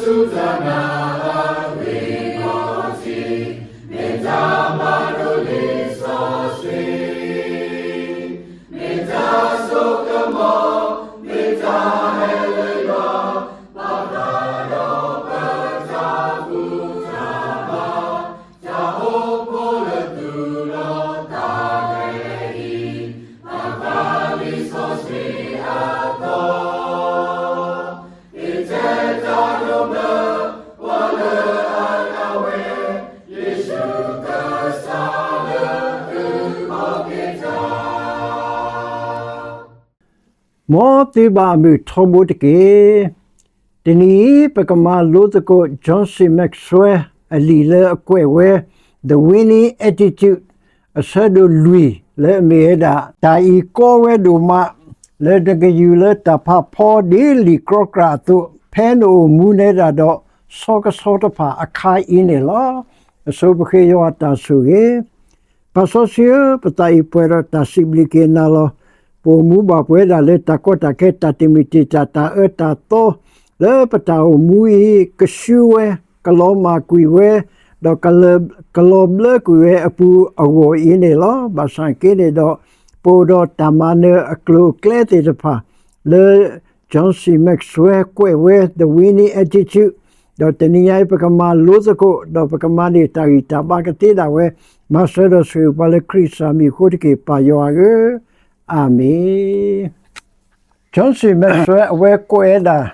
တၢ်နာ်အဂ့ၢ်ဒီးထံ, မ့ၢ်တၢ်မၤလိလံာ်စီဆှံ, မ့ၢ်တၢ်စိကမီၤ, မ့ၢ်တၢ်ဟဲလၢယွၤ, ဘၣ်ဃးဒီးပတၢ်ဘူၣ်တၢ်ဘါ, တၢ်အိၣ်ဖှိၣ်လၢသူၣ်လီၤသးလဲအံၤ, ဘၣ်ဃးလံာ်စီဆှံအသီ မ်သုဘၣ်အမုာ်ထီဘိတက့ၢ်. တနံၤအံၤ ပကမၤလိသကိး John C Maxwell အလံာ်လၢအကွဲးဝဲ The Winning Attitude အဆၢဒိၣ်လွံၢ် လၢအမ့ၢ်ဝဲဒၣ် တၢ်အံၤကီဝဲဒိၣ်မး လၢနကယူၤလၢတၢ်ဖးဖီဒ်လံာ်ကြီကြၣ်အသိး ဖဲနအိၣ်မူနဲဒၣ်ဒီး ဆီကဆီတဖၣ်အခါအံၤန့ၣ်လီၤ. အဆိပဃ့ယွၤအတၢ်ဆိၣ်ဂ့ၤ ပၢ်စီဆှံဧၢ, ပသးအံၤပှဲၤဒီးတၢ်စံးဘျုးက့ၤနၤလီၤ. ပအိၣ်မူဘၣ်ပဝဲဒၣ်လၢတၢ်ကီတၢ်ခဲ တၢ်တမုာ်တံာ်တာ် တၢ်အၢတၢ်သီ လၢပတၢ်အိၣ်မူအံၤ ကဆူဝဲ, ကလီၤမၢ်ကွံာ်ဝဲ, ဒီးကလီၤ, ကလီၤဘျၢကွံာ်ဝဲအပူၤအဂီၢ်အံၤန့ၣ်လီၤ. ဘၣ်ဆၣ်က့န့ၣ်ဒီး ပအိၣ်ဒီးတၢ်မၤနၢၤအကျိၤအကျဲသ့ၣ်တဖၣ် လၢ John C Maxwell ကွဲးဝဲ The Winning Attitude ဒီးတနံၤညါအံၤ ပကမၤလိသကိး ဒီးပကမၤန့ၢ်တၢ်ဂံၢ်တၢ်ဘါကသ့ဒၣ်ဝဲ, မၤစၢၤဒီးဆိၣ်ဂ့ၤပှၤလၢခရံာ်စၢ်မံၤအဃိတက့ၢ် ပၢ်ယွၤဧၢ, အၤမ့ၣ်. John C Maxwell အဝဲကွဲးဝဲဒၣ်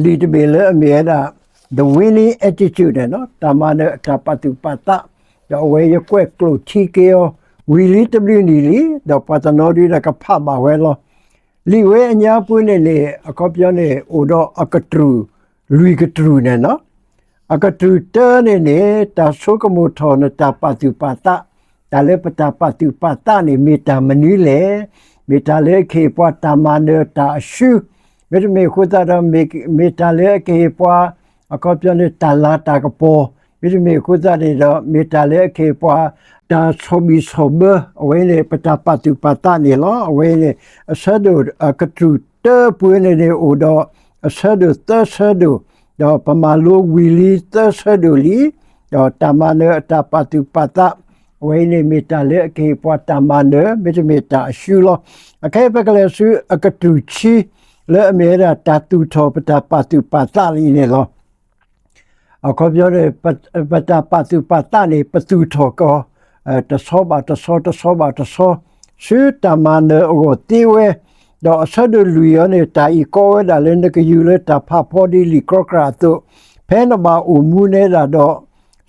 လံာ်တဘ့ၣ်လၢအမ့ၢ်ဝဲဒၣ် The Winning Attitude န့ၣ်လီၤ, တၢ်မၤနၢၤအတၢ်ပာ်သူၣ်ပာ်သး, ဒီးအဝဲယကွဲးကျိာ်ထံက့ၤအီၤ ဝံၤလံတဘျုးနံၣ်လံ, ဒီးပှၤတနီၤဒုးဒီးကဖးဘၣ်ဝဲလီၤ. လံာ်ဝဲအညါပူၤန့ၣ်န့ၣ် အခီပညီန့ၣ် အိၣ်ဒီးအကတြူၢ် လွံၢ်ကတြူၢ်န့ၣ်လီၤ. အကတြူၢ်တၢန့ၣ်န့ၣ် တၢ်ဆိကမိၣ်ထီၣ်နတၢ်ပာ်သူၣ်ပာ်သး, တၢ်လၢပတၢ်ပာ်သူၣ်ပာ်သးန့ၣ် မ့ၢ်တၢ်မနုၤလဲၣ်. မ့ၢ်တၢ်လၢအကဟ့ၣ်ပှၤတၢ်မၤနၢၤတၢ်အစု, မ့တမ့ၢ်အဃိသတးဒီး မ့ၢ်တၢ်လၢအကဟ့ၣ်ပှၤ အခီပညီန့ၣ် တၢ်လၤတၢ်ကပီၤ, မ့တမ့ၢ်အဃိသတးန့ၣ်ဒီး မ့ၢ်တၢ်လၢအကဟ့ၣ်ပှၤ တၢ်ဆီၣ်ဘံၣ်ဆီၣ်ဘၢ, အဝဲန့ၣ် ပတၢ်ပာ်သူၣ်ပာ်သးန့ၣ်လီၤ. အဝဲန့ၣ် အဆၢဒိၣ်အကတြူၢ်တၢပူၤန့ၣ်န့ၣ် အိၣ်ဒီးအဆၢဒိၣ်သၢဆၢဒိၣ်, ဒီးပမၤလိဝံၤလံသၢဆၢဒိၣ်လံ, ဒီးတၢ်မၤနၢၤအတၢ်ပာ်သူၣ်ပာ်သး, အဝဲအံၤန့ၣ်မ့ၢ်တၢ်လၢအကဟ့ၣ်ပှၤတၢ်မၤနၢၤ မ့တမ့ၢ်တၢ်အစုလီၤ. အခဲအံၤပကလဲၤဆူအကတြူၢ်ခံ လၢအမ့ၢ်ဝဲဒၣ်တၢ်သူၣ်ထီၣ်ပတၢ်ပာ်သူၣ်ပာ်သးလံန့ၣ်လီၤ. အခီပညီန့ၣ် ပတၢ်ပာ်သူၣ်ပာ်သးန့ၣ် ပသူၣ်ထီၣ်ကီး တဆီဘၣ်တဆီ တဆီဘၣ်တဆီ ဆူတၢ်မၤနၢၤအဂီၢ်သ့ဝဲ, ဒီးအဆၢဒိၣ်လွံၢ်အံၤန့ၣ် တၢ်အံၤကီဝဲဒၣ်လၢနကယူၤလၢတၢ်ဖးဖီဒ်လံာ်ကြီကြၣ်အသိး, ဖဲနဘၣ်အိၣ်မူနဲဒၣ်ဒီး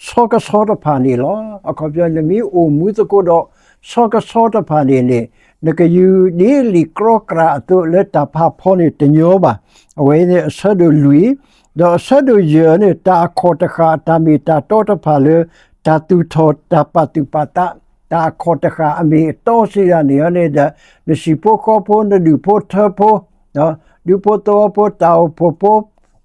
ဆီကဆီတဖၣ်န့ၣ်လီၤ. အခီပညီနမ့ၢ်အိၣ်မူသကိးဒီး ဆီကဆီတဖၣ်န့ၣ်န့ၣ် နကယူၤဒ်လံာ်ကြီကြၣ်အသိးလၢတၢ်ဖးဖီန့ၣ်တညီဘၣ်. အဝဲန့ၣ်အဆၢဒိၣ်လွံၢ်, ဒီးအဆၢဒိၣ်ယဲၢ်န့ၣ် တၢ်အခီၣ်တဃၣ်အတၢ်မ့ၢ်တၢ်တီတဖၣ်လၢ တၢ်သူၣ်ထီၣ်တၢ်ပာ်သူၣ်ပာ်သး, တၢ်အခီၣ်တဃၣ်အမ့ၢ်အတီစံးဒၣ်န့ၣ်န့ၣ်ဒီး နဟံၣ်ဖိဃီဖိ နဒူၣ်ဖိထၢဖိ, ဒူဖိသဝီဖိ တၢ်အိၣ်ဖှိၣ်ဖိ,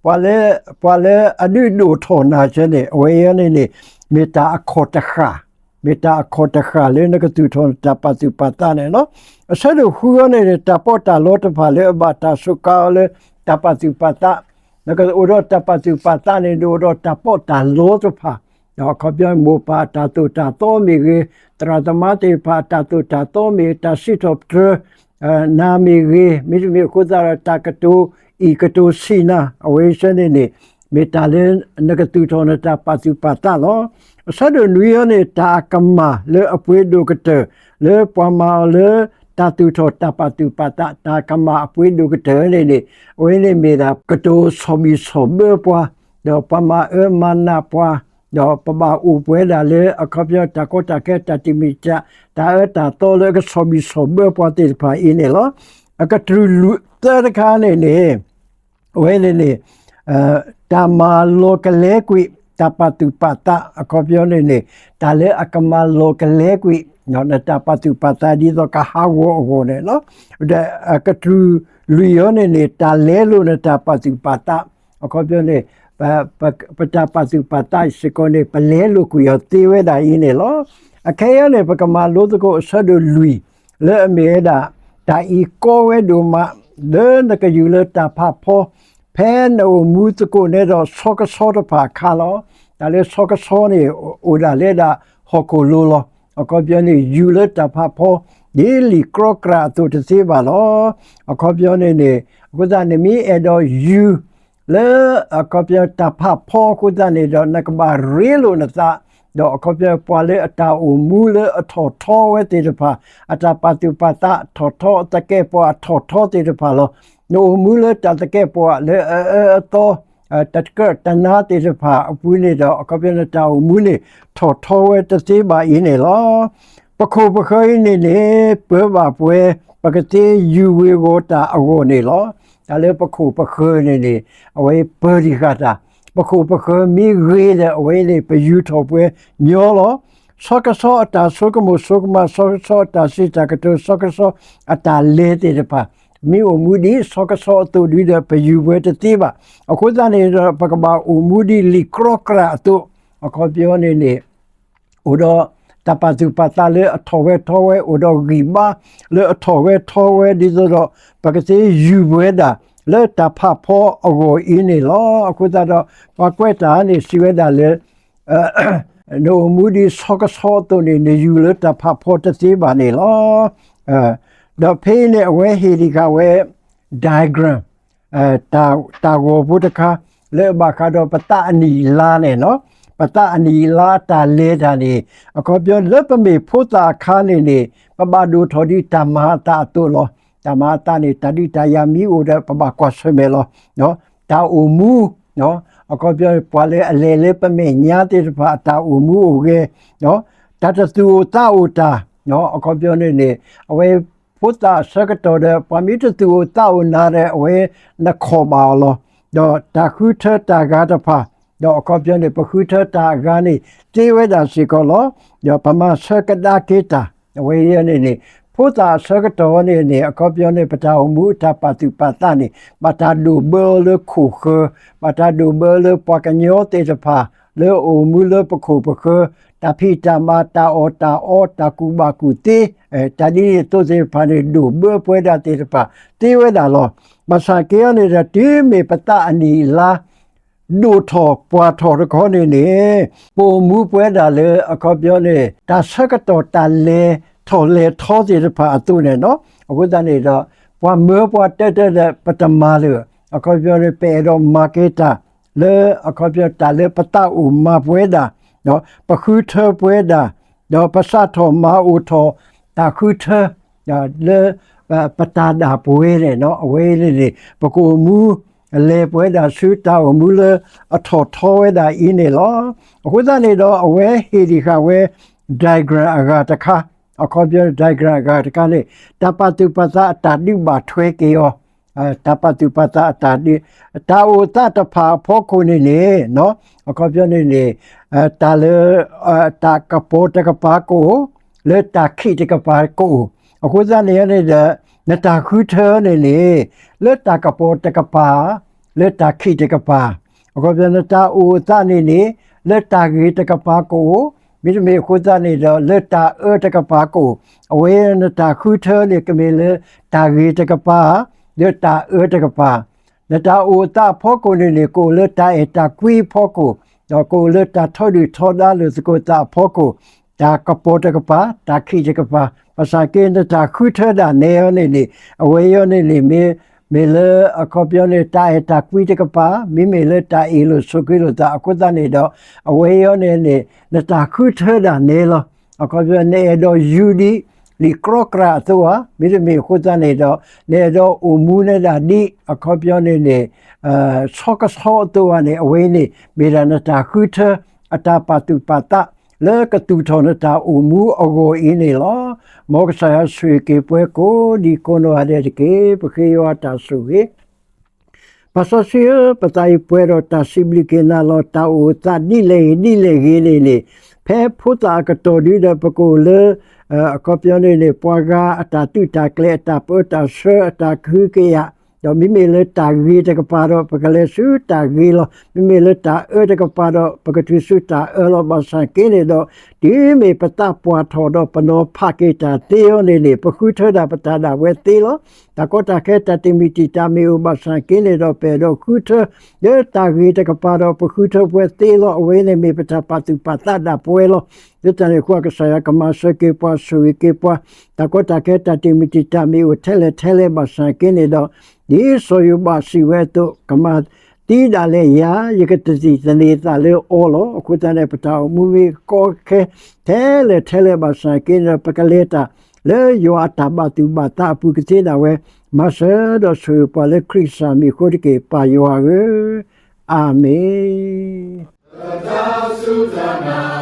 ပှၤလၢ ပှၤလၢအဒုးဒိၣ်ထီၣ်နၤကဲန့ၣ် အဝဲအံၤန့ၣ်န့ၣ် မ့ၢ်တၢ်အခီၣ်တဃၣ်, မ့ၢ်တၢ်အခီၣ်တဃၣ်လၢနကသူၣ်ထီၣ်နတၢ်ပာ်သူၣ်ပာ်သးန့ၣ်လီၤ. အဆၢဒိၣ်ဃုအံၤန့ၣ်န့ၣ် တၢ်ပီးတၢ်လီတဖၣ်လၢအဘၣ်တၢ်စူးကါအီၤလၢတၢ်ပာ်သူၣ်ပာ်သး, နကအိၣ်ဒီးတၢ်ပာ်သူၣ်ပာ်သးန့ၣ် နအိၣ်ဒီးတၢ်ပီးတၢ်လီတဖၣ်, အခီပညီမိၢ်ပၢ်အတၢ်သိၣ်တၢ်သီမ့ၢ်ဂ့ၤ, သရၣ်သမါသ့ၣ်တဖၣ်အတၢ်သိၣ်တၢ်သီမ့ၢ်ဂ့ၤ, တၢ်စံးထီၣ်ပတြၢၤ နၤမ့ၢ်ဂ့ၤ, မ့တမ့ၢ်အဃိသတးဒီး တၢ်ကတိၤအံၣ်ကတိၤဆံးနၤ အဝဲဆၢန့ၣ်န့ၣ် မ့ၢ်တၢ်လၢနကသူၣ်ထီၣ်နတၢ်ပာ်သူၣ်ပာ်သးလီၤ. အဆၢဒိၣ်နွံအံၤန့ၣ် တၢ်အကမၣ်လၢအပှ့ၤဒိၣ်ကတၢၢ် လၢပှၤမၤအီၤလၢတၢ်သူၣ်ထီၣ်တၢ်ပာ်သူၣ်ပာ်သး, တၢ်ကမၣ်အပှ့ၤဒိၣ်ကတၢၢ်န့ၣ်န့ၣ် အဝဲန့ၣ်မ့ၢ်ဒၣ်ကတိၤဆီၣ်ဘံၣ်ဆီၣ်ဘၢပှၤ, ဒီးပှၤမၤအၢမၤနးပှၤ, ဒီးပဘၣ်အိၣ်ပှဲၤဒၣ်လၢအခီပညီတၢ်ကီတၢ်ခဲတၢ်တမံၤတၢ် တၢ်အၢတၢ်သီလၢအကဆီၣ်ဘံၣ်ဆီၣ်ဘၢပှၤသ့ၣ်တဖၣ်အံၤန့ၣ်လီၤ. အကတြူၢ်လွံၢ်သၢတခါန့ၣ်န့ၣ် အဝဲန့ၣ်န့ၣ် တၢ်မၤလီၤကလဲကွံာ်တၢ်ပာ်သူၣ်ပာ်သး အခီပညီန့ၣ်န့ၣ် တၢ်လၢအကမၤလီၤကလဲကွံာ် နတၢ်ပာ်သူၣ်ပာ်သးဒ်သိးကဟးဂီၤအဂီၢ်န့ၣ်လီၤ. ဒီးအကတြူၢ်လွံၢ်အံၤန့ၣ်န့ၣ် တၢ်လဲလိာ်နတၢ်ပာ်သူၣ်ပာ်သး အခီပညီန့ၣ် ပတၢ်ပာ်သူၣ်ပာ်သးစ့ၢ်ကီးန့ၣ် ပလဲလိာ်ကွံာ်အီၤသ့ဝဲဒၣ်အံၤန့ၣ်လီၤ. အခဲအံၤန့ၣ် ပကမၤလိသကိးအဆၢဒိၣ်လွံၢ် လၢအမ့ၢ်ဝဲဒၣ် တၢ်အံၤကီဝဲဒိၣ်မး လၢနကယူၤလၢတၢ်ဖးဖီ ဖဲ ဖဲနအိၣ်မူသကိးန့ၣ်ဒီးဆီကဆီတဖၣ်အခါလီၤ. တၢ်လၢဆီကဆီန့ၣ် အိၣ်ဒၣ်လၢဒၣ်ဟီၣ်ခိၣ်လိၤလီၤ. အခီပညီန့ၣ် ယူၤလၢတၢ်ဖးဖီ ဒ်လံာ်ကြီကြၢ်အသိးတသ့ဘၣ်လီၤ. အခီပညီန့ၣ်န့ၣ် အဃိသတးနမ့ၢ်အဲၣ်ဒိးယူၤ လၢအခီပညီတၢ်ဖးဖီအဃိသတးန့ၣ်ဒီး နကဘၣ်ရ့လိာ်နသး, ဒီးအခီပညီပှၤလၢအတၢ်အိၣ်မူလၢအထီၣ်ထီဝဲသ့ၣ်တဖၣ်, အတၢ်ပာ်သူၣ်ပာ်သးထီၣ်ထီ, သကဲးပဝးထီၣ်ထီသ့ၣ်တဖၣ်လီၤ. နအိၣ်မူလၢတၢ်သကဲးပဝးလၢအအၢအသီ, တကြၢးတနါသ့ၣ်တဖၣ်အပူၤန့ၣ်ဒီး အခီပညီနတၢ်အိၣ်မူန့ၣ် ထီၣ်ထီဝဲတသ့ဘၣ်အံၤန့ၣ်လီၤ. ပခိၣ်ပဃၢၤအံၤန့ၣ်န့ၣ် ပၢဘၣ်ပှဲၤ ပကသ့ယူၤဝ့ၤဂီၤတၢ်အဂီၢ်န့ၣ်လီၤ. တၢ်လၢပခိၣ်ပဃၢၤန့ၣ်န့ၣ် အဝဲပၢတံၢ်ဃာ်တၢ်, ပခိၣ်ပဃၢၤမ့ၢ်ဂ့ၤဒီး အဝဲန့ၣ် ပယူၤထီၣ်ပှဲၤညီလီၤ. ဆီကဆီအတၢ်ဆိကမိၣ်ဆိကမး, ဆီကဆီအတၢ်စံးတၢ်ကတိၤ, ဆီကဆီအတၢ်လဲၤသ့ၣ်တဖၣ်, မ့ၢ်အိၣ်မူဒ်ဆီကဆီအသိးဒုဒီး ပယူၤပှဲၤတသ့ဘၣ်. အဃိသတးန့ၣ်ဒီး ပကဘၣ်အိၣ်မူဒ်လံာ်ကြီကြၢ်အသိး, အခီပညီန့ၣ်န့ၣ် အိၣ်ဒီးတၢ်ပာ်သူၣ်ပာ်သးလၢအထီၣ်ဝဲထီဝဲ, အိၣ်ဒီးဂံၢ်ဘါလၢအထီၣ်ဝဲထီဝဲ ဒ်သိးဒီး ပကသ့ယူၤပှဲၤဒၣ်လၢတၢ်ဖးဖီအဂီၢ်အံၤန့ၣ်လီၤ. အဃိသတးဒီး ပှၤကွဲးတၢ်န့ၣ် စံးဝဲဒၣ်လၢ နအိၣ်မူဒ်ဆီကဆီအသိးန့ၣ် နယူၤလၢတၢ်ဖးဖီတသ့ဘၣ်န့ၣ်လီၤ. ဒီးဖဲအံၤန့ၣ် အဝဲဟ့ၣ်ဒံးဃာ်ဝဲ diagram တၢ်ဂီၤဖိတခါ လၢအဘၣ်ဃးဒီးပသးအနံၣ်အလါန့ၣ်လီၤ. ပသးအနံၣ်အလါတၢ်လဲၤတၢ်န့ၣ် အခီပညီလၢပမ့ၢ်ဖိသၣ်အခါန့ၣ်န့ၣ် ပဘၣ်ဒိၣ်ထီၣ်ဒ်တၢ်မၤအသးအသိးလီၤ. တၢ်မၤအသးန့ၣ် တၢ်ဒုးတၢ်ယၤမ့ၢ်အိၣ်ဒီး ပဘၣ်ကွၢ်ဆၢၣ်မဲာ်လီၤ. တၢ်အိၣ်မူ အခီပညီ ပှၤလၢအလဲၤလၢပမဲာ်ညါသ့ၣ်တဖၣ်အတၢ်အိၣ်မူအိၣ်ဂဲၤ, တၢ်တသူၣ်အိၣ်သးအိၣ်တၢ်, အခီပညီန့ၣ်န့ၣ် အဝဲဖိသၣ်အဆၢကတီၢ်ဒီး ပှၤမ့ၢ်တသူၣ်အိၣ်သးအိၣ်နၤဒီး အဝဲနခိးဘၣ်အီၤလီၤ. ဒီးတၢ်ဃုထၢတၢ်ဂၤတဖၣ်, ဒီးအခီပညီန့ၣ် ပဃုထၢတၢ်အဂၤန့ၣ် သ့ဝဲဒၣ်စ့ၢ်ကီးလီၤ. ဒီးပမၤဆၢကဒါက့ၤတၢ် အဝဲအံၤန့ၣ်န့ၣ် ဖိသၣ်အဆၢကတီၢ်န့ၣ်န့ၣ် အခီပညီန့ၣ် ပတၢ်အိၣ်မူအတၢ်ပာ်သူၣ်ပာ်သးန့ၣ် ဘၣ်တၢ်ဒိၣ်ဘၢအီၤလၢခိၣ်ဃၢၤ, ဘၣ်တၢ်ဒိၣ်ဘၢအီၤလၢပှၤကညီသ့ၣ်တဖၣ် လၢအအိၣ်မူလၢပခိၣ်ပဃၢၤ, တၢ်ဖံးတၢ်မၤ, တၢ်အီၣ်တၢ်အီ, တၢ်ကူၣ်ဘၣ်ကူၣ်သ့, တၢ်ဒ်န့ၣ်အသိးသ့ၣ်တဖၣ်န့ၣ် ဒိၣ်ဘၢပဝဲဒၣ်သ့ၣ်တဖၣ် သ့ဝဲဒၣ်လီၤ. ဘၣ်ဆၣ်က့ၤအီၤန့ၣ်ဒီး တုၤမ့ၢ်ပသးအနံၣ်အလါ ဒိၣ်ထီၣ်ပှၢ်ထီၣ်တခီန့ၣ်န့ၣ် ပအိၣ်မူပဝဲဒၣ်လၢ အခီပညီန့ၣ် တၢ်ဆၢကတီၢ်တၢ်လဲၤထီၣ်လဲၤထီသ့ၣ်တဖၣ်အသိးန့ၣ်လီၤ. အဃိသတးန့ၣ်ဒီး ပှၤမၢပှၤတၢၢ်တၢၢ်ဒီး ပတမၤလၢၤ, အခီပညီန့ၣ် ပအဲၣ်ဒိးမၤက့ၤတၢ် လၢအခီပညီတၢ်လၢပသးအိၣ်မၤပဝဲဒၣ်, ပဃုထၢပဝဲဒၣ်, ဒီးပစးထီၣ်မၤအိၣ်ထီၣ်တၢ်ဃုထၢ လၢပတၢ်ဒၣ်ပဝဲန့ၣ်လီၤ. အဝဲန့ၣ်န့ၣ် ပကအိၣ်မူ လဲၤပဝဲဒၣ်ဆူတၢ်အိၣ်မူလၢအထီၣ်ထီဝဲဒၣ်အံၤန့ၣ်လီၤ. အဃိသတးန့ၣ်ဒီး အဝဲဟ့ၣ်ဒံးဃာ်ဝဲ diagram အဂၤတခါ, အခီပညီ diagram အဂၤတခါန့ၣ် တၢ်ပာ်သူၣ်ပာ်သးအတၢ်ဒုးဘၣ်ထွဲက့ၤအီၤ, တၢ်ပာ်သူၣ်ပာ်သးအတၢ်ဒုး, တၢ်အိၣ်သးတဖၣ်အဖီခိၣ်န့ၣ်န့ၣ် အခီပညီန့ၣ်န့ၣ် တၢ်လၢ တၢ်ကပီၤတကပၤကအိၣ်, လၢတၢ်ခံးတကပၤကအိၣ်. အဃိသတးန့ၣ်န့ၣ်ဒီး နတၢ်ဃုထၢန့ၣ်န့ၣ် လၢတၢ်ကပီၤတကပၤ, လၢတၢ်ခံးတကပၤ, အခီပညီ နတၢ်အိၣ်အသးန့ၣ်န့ၣ် လၢတၢ်ဂ့ၤတကပၤကအိၣ်, မ့တမ့ၢ်အဃိသတးန့ၣ်ဒီး လၢတၢ်အၢတကပၤကအိၣ်. အဝဲနတၢ်ဃုထၢန့ၣ် ကမ့ၢ်လၢတၢ်ဂ့ၤတကပၤ, လၢတၢ်အၢတကပၤ နတၢ်အိၣ်အသးအဖီခိၣ်န့ၣ်န့ၣ် ကအိၣ်လၢတၢ်အဲၣ်တၢ်ကွံအဖီခိၣ်, ဒီးကအိၣ်လၢတၢ်ထီဒုၣ်ထီဒါလၢသကိးသးအဖီခိၣ်, တၢ်ကပီၤတကပၤ, တၢ်ခံးတကပၤ, ဘၣ်ဆၣ်က့ နတၢ်ဃုထၢဒၣ်နဲအီၤန့ၣ်န့ၣ် အဝဲအံၤန့ၣ်န့ၣ် မ့ၢ်, မ့ၢ်လၢအခီပညီန့ၣ် တၢ်အဲၣ်တၢ်ကွံတကပၤ, မ့မ့ၢ်လၢတၢ်အ့ၣ်လိာ်ဆိးက့လိာ်သးအဃိသတးန့ၣ်ဒီး အဝဲအံၤန့ၣ်န့ၣ် နတၢ်ဃုထၢဒၣ်နဲလီၤ. အခီပညီ နအဲၣ်ဒိးယူၤဒ် လံာ်ကြီကြၢ်အသိးဧါ, မ့တမ့ၢ်အဃိသတးန့ၣ်ဒီး နအဲၣ်ဒိးအိၣ်မူနဲဒၣ်ဒ် အခီပညီန့ၣ်န့ၣ် ဆီကဆီအသိးဧါန့ၣ် အဝဲအံၤန့ၣ် မ့ၢ်ဒၣ်နတၢ်ဃုထၢ အတၢ်ပာ်သူၣ်ပာ်သး လၢကသူၣ်ထီၣ်နတၢ်အိၣ်မူအဂီၢ်အံၤန့ၣ်လီၤ. မ်ကစၢ်ယွၤဆိၣ်ဂ့ၤက့ၤပှၤကိးဒံကိးနီၢ်ဂၤဒဲးတက့ၢ်. ပဃ့ယွၤအတၢ်ဆိၣ်ဂ့ၤ ပၢ်စီဆှံဧၢ, ပသးအံၤပှဲၤဒီးတၢ်စံးဘျုးက့ၤနၤလီၤ. တၢ်အိၣ်သးဒ်လဲၣ်ဂ့ၤဒ်လဲၣ်ဂ့ၤန့ၣ်န့ၣ် ဖဲဖိသၣ်အကတီၢ်ဒုဒီး ပကအိၣ်လၢ အခီပညီန့ၣ်န့ၣ် ပှၤဂၤအတၢ်သုးတၢ်ကျဲၤ အတၢ်ပၢတၢ်ဆှၢ အတၢ်ကဟုကယာ် ဒီးမ့မ့ၢ်လၢတၢ်ဂ့ၤတကပၤဒီး ပကလဲၤဆူတၢ်ဂ့ၤလီၤ. မ့မ့ၢ်လၢတၢ်အၢတကပၤဒီး ပကတုၤဆူတၢ်အၢလီၤ. ဘၣ်ဆၣ်က့န့ၣ်ဒီး တုၤမ့ၢ်ပသးပှၢ်ထီၣ်ဒီးပနီၤဖးက့ၤတၢ်သ့အီၤန့ၣ်န့ၣ် ပဃုထၢဒၣ်ပတၢ်ဒၣ်ဝဲသ့လီၤ. တၢ်ကီတၢ်ခဲတၢ်တမံၤတံာ်တာ်မ့ၢ်အိၣ်ဘၣ်ဆၣ်က့န့ၣ်ဒီး ပအဲၣ်ဒိးဃုထၢ လၢတၢ်ဂ့ၤတကပၤဒီး ပဃုထၢပဝဲသ့လီၤ. အဝဲန့ၣ်မ့ၢ်ပတၢ်ပာ်သူၣ်ပာ်သးဒၣ်ပဝဲလီၤ. လၢတၢ်န့ၣ်အဃိ ကစၢ်ယွၤကမၤစၢၤက့ၤပှၤ ဆိၣ်ဂ့ၤက့ၤပှၤ, တၢ်ကီတၢ်ခဲတၢ်တမံၤတံာ်တာ်မ့ၢ်အိၣ်ထဲလဲၣ်ထဲလဲၣ်ဘၣ်ဆၣ်က့န့ၣ်ဒီး ဒ်စီၤယိၤဘးစံးဝဲအသိး ကမၤသံဒၣ်လဲာ်ယၤ ယကသန့ၤသးလၢအီၤလီၤ. အဃိသတးန့ၣ် ပတၢ်အိၣ်မူမ့ၢ်ကီခဲ ထဲလဲၣ်ထဲလဲၣ်ဘၣ်ဆၣ်က့န့ၣ်ဒီး ပကလဲၤတၢ်လၢယွၤအတၢ်ဘၣ်သူၣ်ဘၣ်သးအပူၤကသ့ဒၣ်ဝဲ, မၤစၢၤဒီးဆိၣ်ဂ့ၤပှၤလၢခရံာ်ကစၢ်မံၤအဃိတက့ၢ် ပၢ်ယွၤဧၢ, အၤမ့ၣ်.